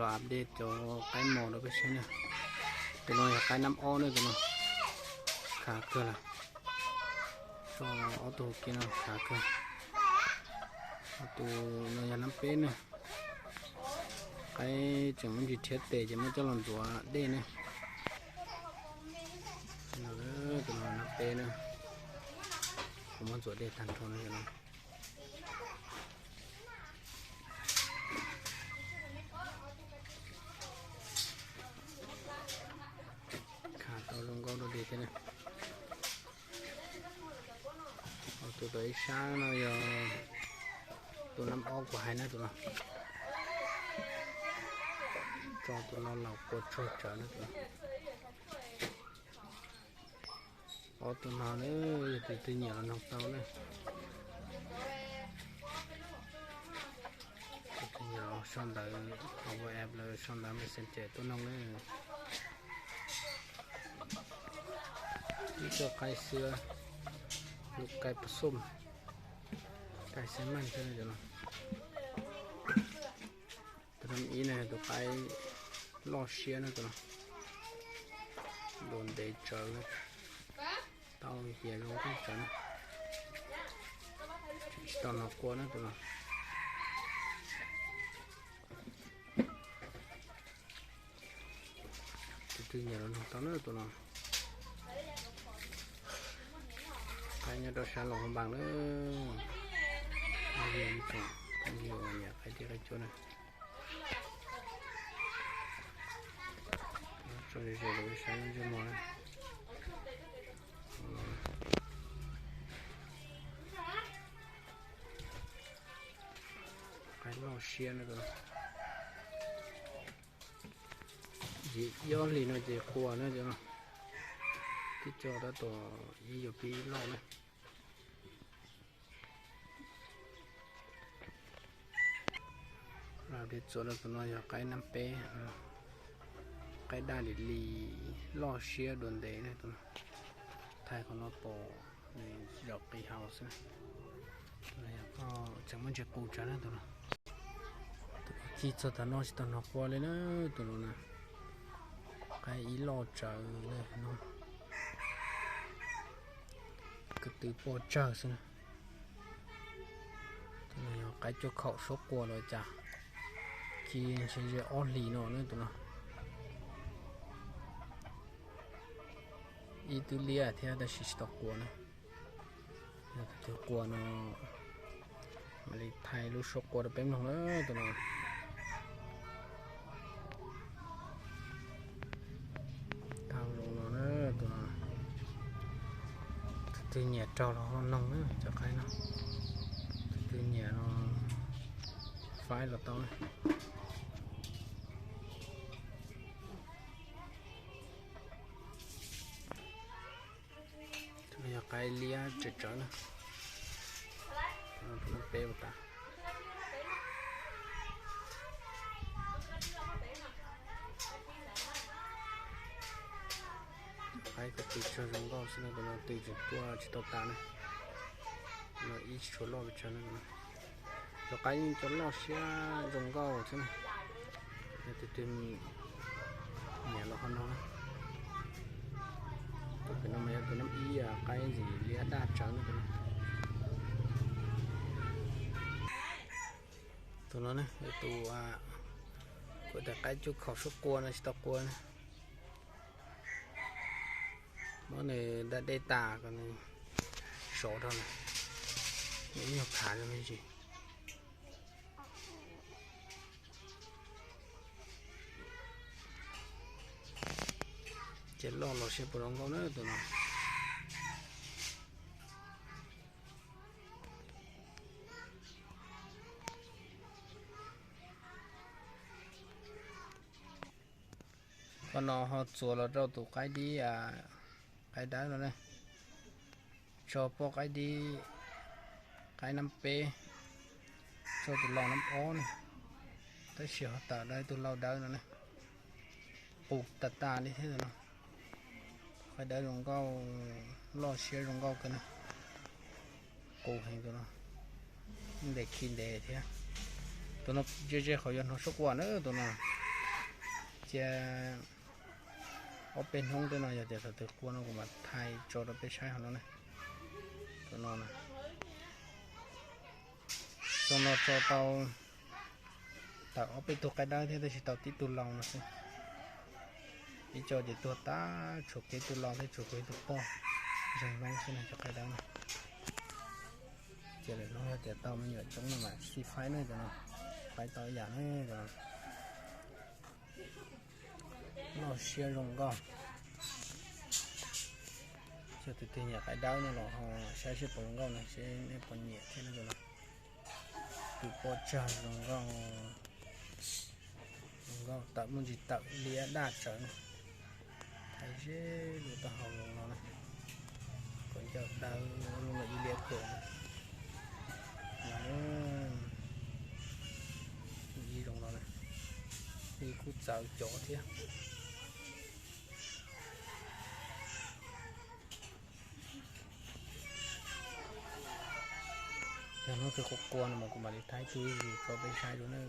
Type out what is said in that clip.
Update cov qaib mos rau peb saib na. Tus no yog qaib nab ob na tus no. Khav kawg lawm. Ob tug kiag no khav kawg. Tus no yog nab peb na. Qaib tseem muaj ntsis rhiab tes ces muab coj los ntxuav dej na. Tus no nab peb na. Kuv muab ntxuav dej tag nrho no. Khav tau zoo nkauj dua dig thiab na. Tus tom ib sab no yog tus nab ob kuv hais na tus no. Tso tus no los qua tsawg tsawv na tus no. Ob tug no na, yog tus twg nyiam los noog tau na. Tus twg nyiam los sau ntawv hauv WhatsApp los sau ntawv Messenger tuaj noog na. Ib txoj qaib xwb, lub qaib pos xum, qaib xeeb meej xwb no. Tus no ib no yog tus qaib loj siab na tus no. Dua ntev tsawv, tau hiav zoo nkauj tsawv na. Tsis tau hnov qua na tus no. Tus twg nyiam los noog tau na tus no. Qaib nyob rau sab Luam Phaj Npaas na. Ib tsoom phooj ywg uas nyiam qaib dib qaib cuab na, tso ze ze rau saib ntsej muag na. Qaib loj siab na tus no. Yim ib ob hlis no ces qua na tus no. Twb tso tab tom ib yuam pib loj na. Txuas rau tus no yog qaib nab peb, qaib daj lim li, loj siab dua ntev na tus no. Thaij qhov no pom nws zaum qis hau xwb. Tseem muaj ntsis qus tsawv na tus no. Tus no ci txog tav no tsis tau hnov qua li na tus no na. Qaib ib loj tsawv li no. Ko tw poj tsawg xwb na. Tus no yog qaib cuaj khaum suab qua los cas, ci ntshe ze ob hlis no na tus no. Ib twb liab thiab tab sis tsis tau qua na. Yog tus twg qua no mam li thaij lub suab qua rau peb mloog na tus no. Tau zoo no na tus no. Tus twg nyiam raug los ho noog na cov qaib no. Tus twg nyiam no faib los tau na. Tus no yog qaib liab tsawv tsawv na. Tus no peb ua tas. Qaib ko tw tsawg zoo nkauj xwb na, tus no tw tseem tuaj tsis tau tas na. No ib tsis tshua loj pes tsawg na. Cov qaib yeej cov loj siab zoo nkauj xwb na. Yog tus twg nyiam los ho noog na. Tus pem no mas yog tus nab ib, qaib ntxim liab daj tsawv na tus no. Tus no na yog tus kuv tias qaib cuaj khaum suab qua no tsis tau qua na. Muab nws da dej tas kom nws sov rau na, nws ib nyuag khav zoo me ntsis. Ces loj los siab puas zoo nkauj na tus no. Qhov no ho txuas los rau tus qaib dib, qaib dawb no ne. Tso poj qaib dib, qaib nab peb, tso tus lau nab ob ne. Tab sis ho tawm dawb tus lau dawb no ne. Qus tas tas li thiab no. Qaib dawb zoo nkauj, loj siab zoo nkauj kawg ne. Qus heev tus no, ntes khi ntev thiab. Tus no ze ze qhov yuav hnov suab qua na tus no. Cia ob peb hnub tej no yog tias thaum twg qua no kuv mam thaij tso rau peb saib hauv no ne. Tus no na, tus no tso tau tawm ob peb tug qaib dawb thiab tab sis tau tib tug laus no xwb. Ib co ces tuag tag, tshuav kiag ib tug laus thiab tshuav kiag ib tug poj zeeg Hmoob xwb na cov qaib dawb no. Ces lwm hnub yog tias tau me nyuam coob no mam sib faib ne cov no, faib tau ib yam ne cov no. Noj siab zoo nkauj. Yog tus twg nyiam qaib dawb no los ho saib seb puas zoo nkauj no, seb nej puas nyiam thiab no cov no. Tus poj tsag zoo nkauj, zoo nkauj tawm muaj ntsis tawm liab daj tsawv na. Thaij ze lub taub hau zoo no na, kom ncauj dawb zoo li ib liab kuam no. Ib zoo no na, ib kuj txawv cov thiab. Yog hnub twg qua qua no mas kuv mam li thaij ib tug zus tso peb saib dua na.